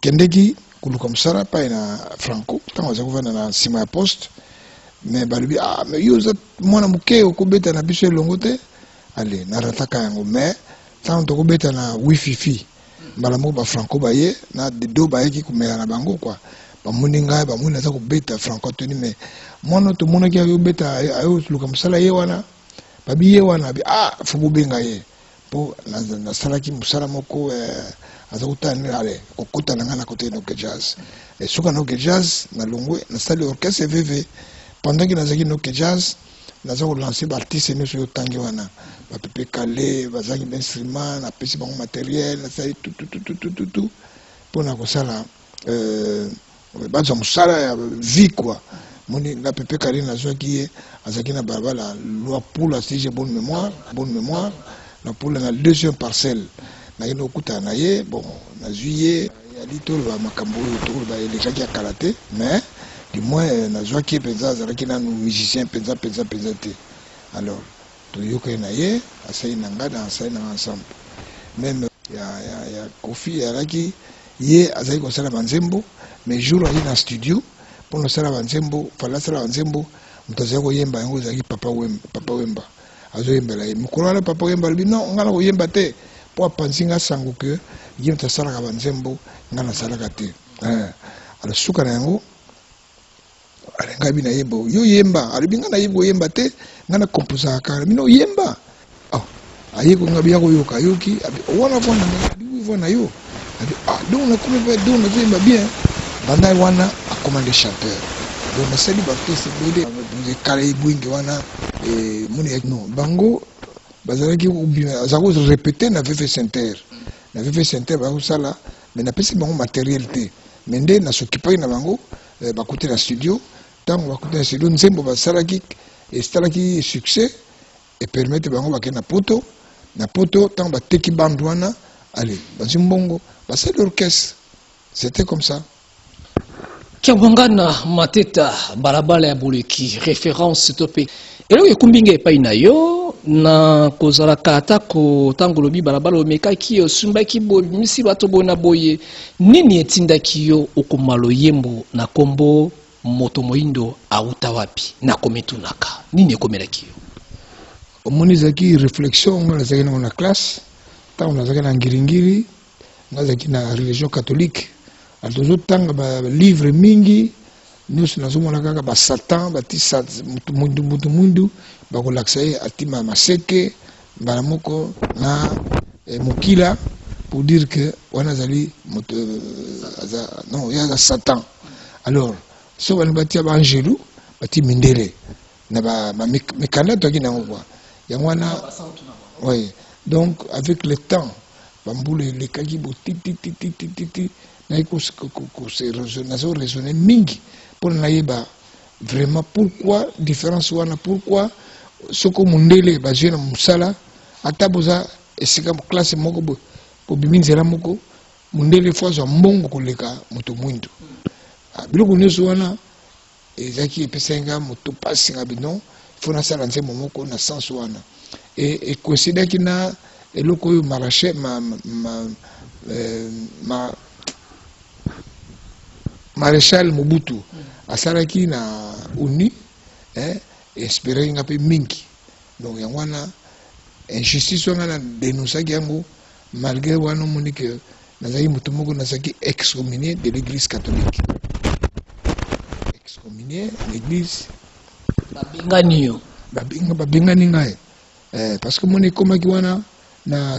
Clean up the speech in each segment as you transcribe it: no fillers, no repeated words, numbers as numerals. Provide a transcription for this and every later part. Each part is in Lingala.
Nakendeki koluka mosala epai na Franco ntango azali kovanda na nsima ya poste, mais balobi: "Ah, mais yo oza mwana moke, okobeta na biso elongo te." Ale, narataka yango. Mais ntango tokobeta na wififi, mbala moko bafranco baye na do, bayaki komela na bango quoi. Bamoni ngai, bamoni naza kobeta. Franco atoni: "Mais mwana tomonaki ayobeta, ayoluka mosala, ye wana?" Babi: "Ye wana." Abi: "Ah, faut bobenga ye." Mpo nasalaki mosala moko, aza kotala nde ale kokota na ngai na kote na OK Jazz. Soki na OK Jazz, nalongwe, nasali orchestre VV. Pendant que nazalaki na OK Jazz, naza kolancer baartiste nyonso oyo otangi wana, bapepe kale, bazalaki bainstrument, napesi bango matériel, nasali tutututututu mpona kosala bazwa mosala ya vie quoi. Moni nga Pepe Kale, nazwaki ye, azalaki na balabala Lwapula, si j'ai bonne mémoire, bonne mémoire, na pula na deuxième parcelle. Nakende kokutana na ye. Bon, nazwi ye, yali toloba makambo oyo tokoloba elekaki ya kala te, mais du moins nazwaki ye mpenza, azalaki nanu musicien mpenza mpenza mpenza te. Alors toyokaki na ye, asali na ngai na asali na nga ensemble. Même ya Kofi azalaki, ye azalaki kosala banzembo, mais jour aye na studio mpona kosala banzembo, fala asala banzembo, moto azali koyemba yango ezalaki Papa Wemba. Papa Wemba azoyembela ye mokolo wana. Papa Wemba alobi: "Non, ngai na koyemba te, mpo apanzi nga sango ke ye moto asalaka banzembo, ngai nasalaka te." Alors suka na yango, alengai bi nayemba: "Yo yemba." Alobi: "Ngai nayebi koyemba te, ngai nakomposaka kaka." Bino oyemba. Oh, aye konga biya koyoka, ayoki wana voix na ngai. Abi: "Oui, voix na yo." Abi: "Ah, donc nakomi mpe, donc nazoyemba bien." Banda wana akoma nde chanteur. Donc nasali baorchestre ebele, ekala ebwingi wana moni. Non, bango bazalaki, azalaki korépéter na VV Center, na VV Center bazakosala, mais napesi bango matériel te, mais nde nasokipaki na bango. Bakuti na studio. Ntango bakuti na studio, nzembo basalaki esalaki succès, epermettre bango bakende na Poto. Na Poto, ntango bateki bande wana, ale bazwi mbongo, basali orchestre. C'était comme ça. Kiabwangana Mateta, balabala ya boleki, référence to mpe eloko ekumbi ngai epai na yo na kozalaka, atako ntango olobi balabala omekaki, osumbaki boye, bimisi bato boye na boye, nini etindaki yo okoma loyembo na nkombo "Moto moyindo auta wapi"? Nakomitunaka nini ekomelaki yo. Omoni, ezalaki réflexion nga nazalaki nango na classe. Ntango nazalaki na Ngiringiri, nga azalaki na religion catholique. Tozotanga balivre mingi nyonso, nazomona kaka basatan bati mutu mwindu, mutu mwindu bakolakisa ye atima maseke mbala moko na mokila, pour dire que wana azali moto aza, non, ye aza satan. Alors so balingi batia baangelu, bati mindele na mikanda toyaki nango quoi. Yango wana, oui. Donc avec le temps, bambula elekaki bo titititititi, naye nazo raisonner mingi mpona nayeba vraiment pourquoi différence wana, pourquoi soko mondele bazwi na mosala, ata boza esika classe moko boye, bobimi nzela moko, mondele faut azwa mbongo koleka moto mwindu. Biloko nyonso wana ezalaki epesaki nga moto mpasi. Nga bino, faut nasala nzembo moko na sens wana. Ekoincidaki na eloko oyo marache ma, ma, ma, maréchal Mobutu asalaki na ONU, inspiraki nga mpe mingi. Donc yango wana, injustice wana na dénonçaki yango. Malgré wana, omoni ke nazalaki moto moko nazalaki excommunié de l'Église catholique, excommunié l'église. Babengani yo? Babengani ngai, parce que moni ekomaki wana na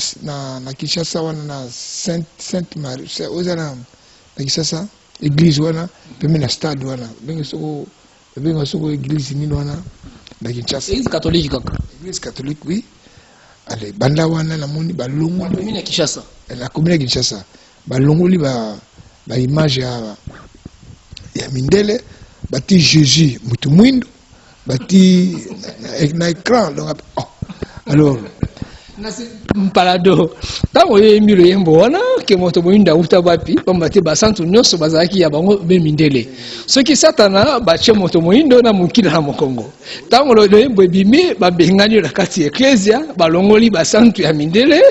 Kinshasa wana, na Sainte Marie oyo eza na Kinshasa, église wana pembe na stade wana, benge soko babenga soko église nini wana na Kinshasa. Église catholique kaka. Église catholique, oui. Ale, banda wana namoni balongoli Commune ya Kinshasa. Na commune ya Kinshasa, balongoli baimage ya mindele, bati Jésus motu mwindu, bati na écran. Donc oh, alors Mpalado, ntango oyembi loyembo wana ke "Moto moyindo awuta wapi", pamba te basantu nyonso bazalaki ya bango be mindele, soki satana batie moto moyindo na mokila na mokongo, ntango loyembo ebimi, babengani yo na kati ya eklesia, balongoli basantu ya mindele,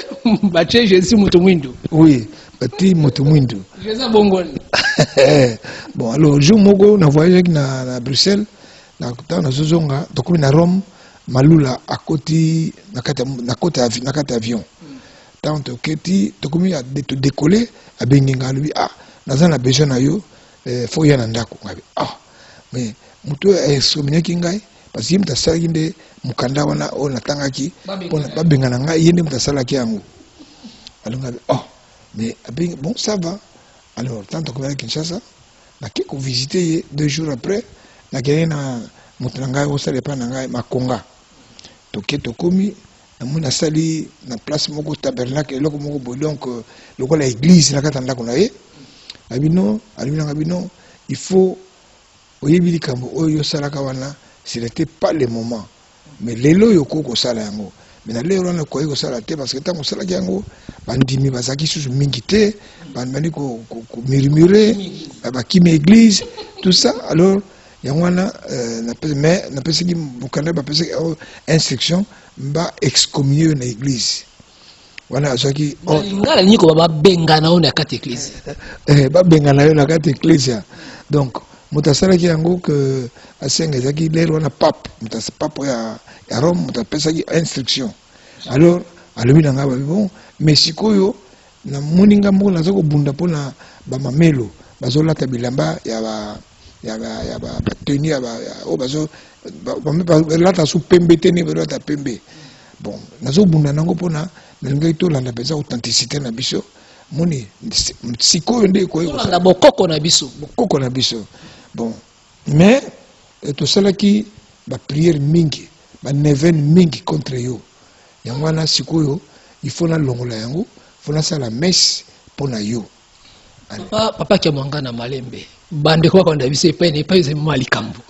batie Jésus moto mwindu. Oui. Ti moto mwindu. Eza bongoli. Bon, alors jour moko na voyageaki na Bruxelles, na ntango nazozonga, tokomi na Rome, Malula akoti na kati ya avion. Ntango toketi, tokomi todécoller, abengi ngai, alobi: "Ah, naza na besoin na yo, faut oya na ndako." Ngai: "Ah, mais moto oyo excommuniaki ngai, parce que ye moto asalaki nde mokanda wana oyo natangaki mpona babengana ngai, ye nde moto asalaki yango." Alors ngai: "Oh, mais abengi, bon, ça va." Alors ntango tokomi na Kinshasa, nake kovisite ye. 2 jours après, nakendeki na moto na ngai osala epai na ngai Makonga. Toke, tokomi, namoni asali na place moko tabernacle, eloko moko boye, donc lokola église na kati ya ndako na ye. Abino alobi nanga bino: "Il faut oyebi likambo oyo osalaka wana, ce n'était pas le moment, mais lelo oyo okoki kosala yango, mais na lelo wana okoki kosala te, parce que ntango osalaki yango, bandimi bazalaki susu mingi te, bandi komurmure, bakimi église, tout ça. Alors yango wana, mais napesaki mokanda, bapesaki instruction ba excommunie yo na église wana." Azwaki Ngai nalingi koba babengana yo na kati église. Babengana yo na kati église. Donc moto asalaki yango ke asenga, ezalaki lere wana pape, moto pape ya Rome, moto apesaki instruction. Alors alobi na ngai, babi: "Bon, mais sikoyo namoni nga moko naza kobunda mpona bamamelo bazolata bilamba ya ba ya ba ya ba bateni ya ba oyo bazo balata su pembe te, nde bazolata pembe. Bon, nazobunda nango mpona nalingaki tolanda mpenza authenticité na biso. Moni sikoyo nde ekoki Tolanda bokoko na biso. Bokoko na biso. Bon, mais tosalaki baprière mingi, baneuvaine mingi contre yo. Yango wana sikoyo il faut nalongola yango, faut nasala messe mpo na yo." Papa, papa Kiamwangana na malembe, bandeko bakolanda biso epai na epai, ezali mwa likambo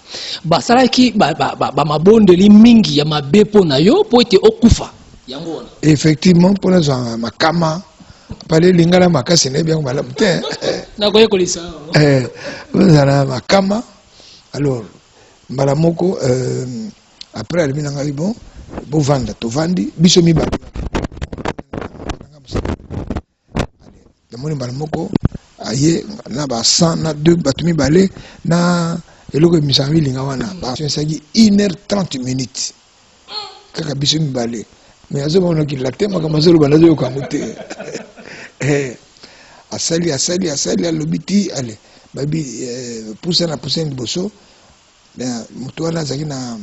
basalaki bamabondeli mingi ya mabe mpo na yo, mpo ete okufa, yango wana. Effectivement, mpo nazwa makama pale, lingala makasi, nayebi yango malamu te. Nakoyekolisa. Ozala makama. Alors mbala moko après alobi na ngai: "Bon, bovanda." Tovandi biso mibale. Namoni mbala moko aye na ba 100 na deux, bato mibale na eloko emisaka milinga wana. Esalaki 1 heure 30 minutes kaka biso mibale, mais azomonakila te, makambo azoloba nazoyoka yango te. Asali, asali, asali, alobi ti ale babi pusa na pusa liboso. Moto wana azalaki na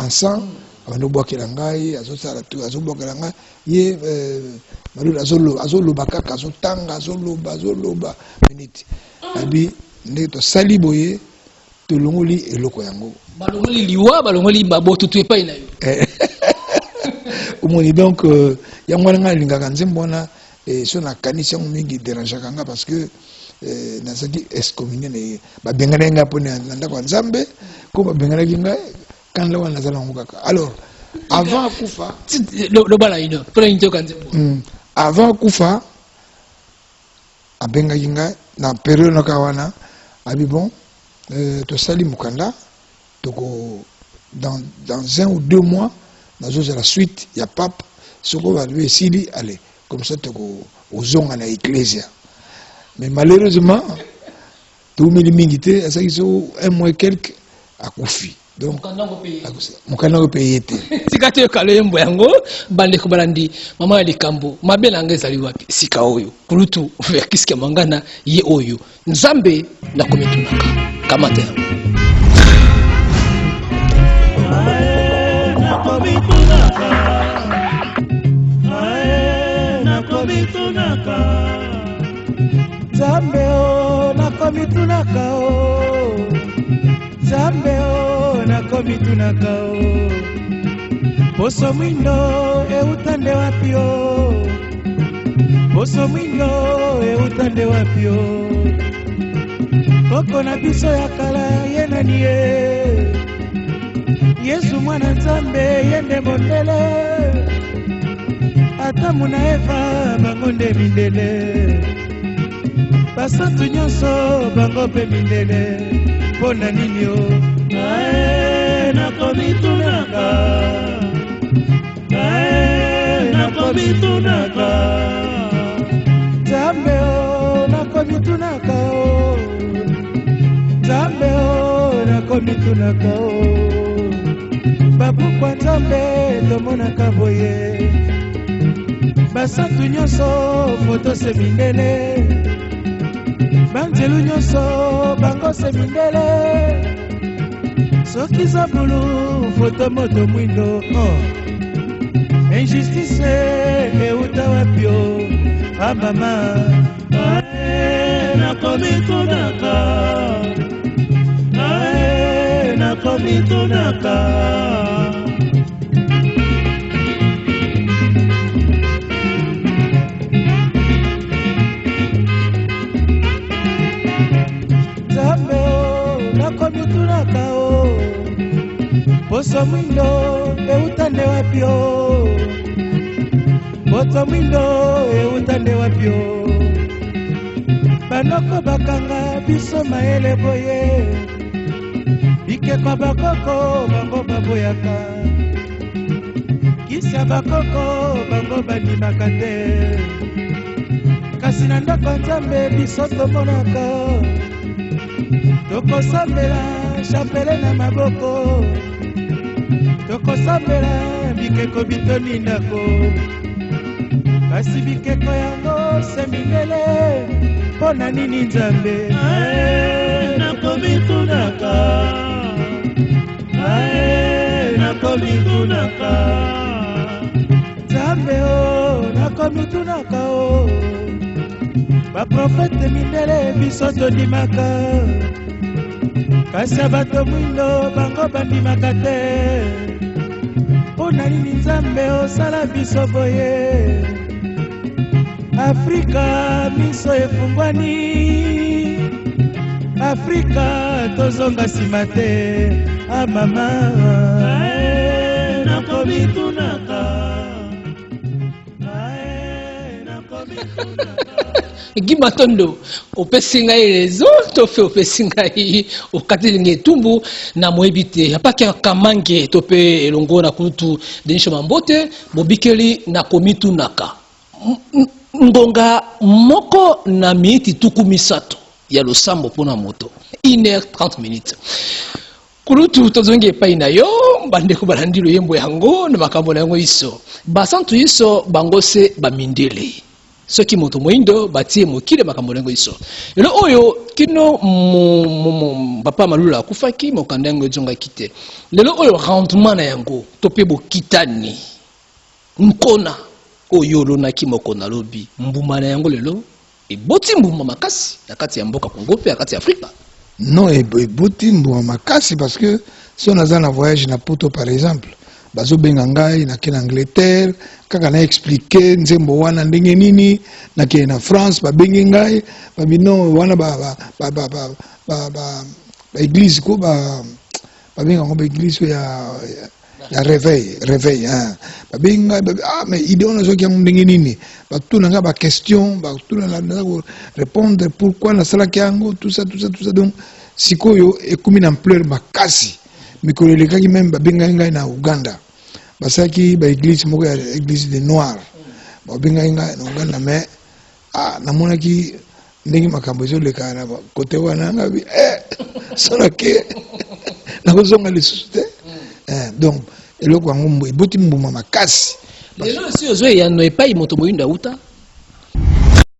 encens, abandi obwakela ngai, azosala tu, azobwakela ngai. Ye Malula azoloba kaka, azotanga, azoloba, azoloba minute. Abi ndenge tosali boye, tolongoli eloko yango. Balongoli liwa, balongoli babotutu epai na yo. Omoni, donc yango wana ngai alingaka nzembo wana. So nakanisi yango mingi, dérangeaka nga, parce que nazalaki excommunié na ye, babenganaki ngai mpo na ndako ya Nzambe. Ko babenganaki ngai, kanda wana nazala yango kaka. Alors avant akufa, Loba ino mpona nini toyoka nzembo. Avant akufa, abengaki ngai na période naka wana, abi: "Bon, tosali mokanda, toko dans 1 ou 2 mois nazozala suite ya pape. Soko balobi esili, allez, comme ça toko ozonga na ecclesia." Mais malheureusement toumeli mingi te, azalaki so un mois et quelque, akufi. Donc mokanda yango mpe ye te. Tika toyoka loyembo yango. Bandeko balandi, mama ya likambo, mabe na ngai ezali wapi sika oyo? Kulutu Verckys Kiamwangana, ye oyo Nzambe nakomitunaka, kamata yango. Nakomitunaka, nakomitunaka, Nzambe o, nakomitunaka o, Nzambe o, nakomitunaka o, poso mwindo euta nde wapi o? Poso mwindo euta nde wapi o? Koko na biso ya kala, ye nani ye? Yesu mwana Nzambe, ye nde mondele. Adamu na Eva, bango nde mindele. Basantu nyonso, bango mpe mindele. Mpo na nini o? Nakomitunaka, nakomitunaka. Nakomitunaka o babukwa Nzambe tomonaka boye, basantu nyonso foto se mindele, banzelu nyonso bango se mindele, soki zabulu foto moto mwindo oh. Injustice euta wapi o ah mama nakomitunaka nakomitunaka Nzambe o nakomitunaka o poso mwindo euta nde wapi o poso mwindo euta nde wapi o banoko bakanga biso mayele boye bikeko bakoko bango baboyaka kisi ya bakoko bango bandimaka te kasi na ndako ya Nzambe biso tomonaka tokosambela chapele na maboko tokosambela bikeko bitoni ndako kasi bikeko yango se mindele mpo na nini Nzambe nakomitunaka nakomitunaka Nzambe o nakomitunaka o baprofete mindele biso tondimaka kasi ya bato mwindo bango bandimaka te mpo na nini Nzambe osala biso boye Afrika miso efungwani Afrika tozonga nsima te a mama nakomitunaka Guy Matondo, opesi ngai raison to fe opesi ngai okateli ngai etumbu na moyebi te apaki ya kamange to mpe elongo na kulutu Denis Mambote bobikeli na komitunaka ngonga moko na miniti 30 ya losambo mpona moto 1h30 minutes. Kulutu tozongi epai na yo, bandeko balandi loyembo yango na makambo na yango iso basantu iso bango se bamindele soki moto moindo batie mokili makambo na yango iso lelo oyo kino papa Malula akufaki mokanda yango ezongaki te lelo oyo rendement na yango to mpe bokitani nkona oyo olonaki moko na lobi mbuma na yango lelo eboti mbuma makasi na kati ya mboka Congo mpe na kati ya Afrika. Non, eboti mbuma makasi parce que si on aza na voyage na Poto par exemple, bazobenga ngai nake na Angleterre kaka na expliquer nzembo wana ndenge nini, nakende na France babengi ngai babi non wana ba ba ba ba ba ba ba église ko ba babenga yango ba église ya ya réveil hein babengi ngai babi ah mais idée wana ozwaki yango ndenge nini, batuna ngai ba question, batuna naza ko répondre pourquoi nasalaki yango, tout ça tout ça tout ça. Donc sikoyo ekomi na ampleur makasi. Mikolo elekaki même babengaki ngai na Uganda, basalaki ba église moko ya église de noir, babengaki ngai na Uganda mais ah namonaki ndenge makambo ezoleka na kote wana ngabi solake nakozonga lisusu te. Donc eloko yango eboti mbuma makasi. Lelo esi ozwa eyano epai moto moyindo auta.